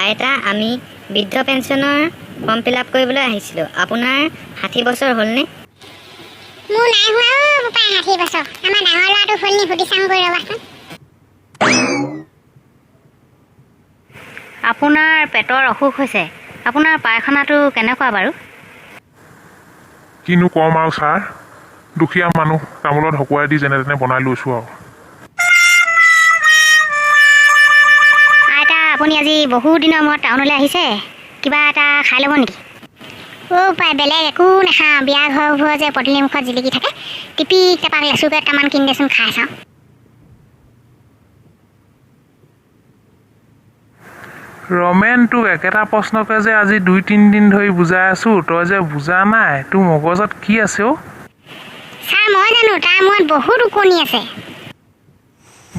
আইতা, আমি বৃদ্ধ পেঞ্চনৰ ফৰ্ম ফিল আপ কৰিবলৈ আহিছিলোঁ। আপোনাৰ 60 বছৰ হ'লনে? মোৰ নাই হোৱা অ' বোপাই 60 বছৰ। আমাৰ ডাঙৰ ল'ৰাটো হ'ল নি সুধি চাওঁগৈ ৰ'বাচোন। আপোনাৰ পেটৰ অসুখ হৈছে। আপোনাৰ পায়খানাটো কেনেকুৱা বাৰু? কিনো ক'ম আৰু ছাৰ, দুখীয়া মানুহ, তামোলত হকুৱাই দি যেনে তেনে বনাই লৈছোঁ আৰু। আইতা, আপুনি আজি বহুত দিনৰ মূৰত টাউনলৈ আহিছে, কিবা এটা খাই ল'ব নেকি? অ' পাই, বেলেগ একো নাখাওঁ। বিয়া ঘৰবোৰৰ যে পদূলি মুখত জিলিকি থাকে টিপিক টাপাক লেচু কেইটামান কিনি দেচোন, খাই চাওঁ। ৰমেন, তোক একেটা প্ৰশ্নকে যে আজি 2-3 দিন ধৰি বুজাই আছোঁ, তই যে বুজা নাই। তোৰ মগজত কি আছে অ'? ছাৰ, মই জানো তাৰ মূৰত বহুত ওকণি আছে।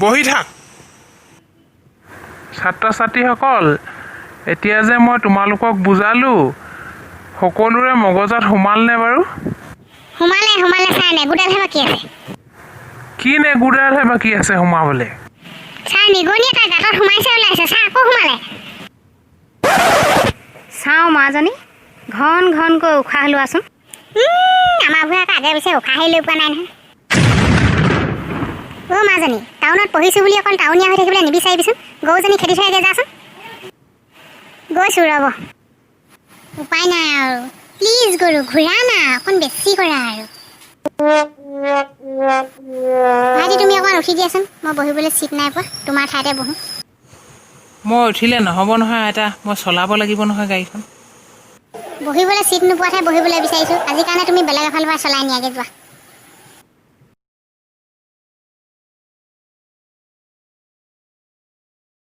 বহি থাক। ছাত্ৰ ছাত্ৰীসকল, এতিয়া যে মই তোমালোকক বুজালোঁ, সকলোৰে মগজত সোমালনে বাৰু? সোমালে সোমালে ছাৰ, নেগুডালহে বাকী আছে। কি নেগুডালহে বাকী আছে সোমাবলৈ? ছাৰ, নিগনি এটা গাঁতত সোমাইছে ওলাইছে ছাৰ, আকৌ সোমালে। চাওঁ মাজনী, ঘন ঘনকৈ উশাহ লোৱাচোন। আমাৰ বোৰে আকৌ আগে পিছে উশাহেই লৈ পোৱা নাই নহয়। অ' মাজনী, টাউনত পঢ়িছোঁ বুলি অকল টাউনীয়া হৈ থাকিবলৈ নিবিচাৰিবিচোন। গৰুজনী খেদি থৈ আগে যাচোন। গৈছোঁ ৰ'ব। উপায় নাই আৰু। প্লিজ গৰু, ঘূৰা না, অকণ বেছি কৰা আৰু। ভাইটি, তুমি অকণমান উঠি দিয়াচোন, মই বহিবলৈ চিট নাই পোৱা, তোমাৰ ঠাইতে বহোঁ। মই উঠিলে নহ'ব নহয় আইতা, মই চলাব লাগিব নহয় গাড়ীখন। বহিবলৈ চিট নোপোৱাতহে বহিবলৈ বিচাৰিছোঁ। আজিৰ কাৰণে তুমি বেলেগ এফালৰ পৰা চলাই নিয়াগৈ যোৱা।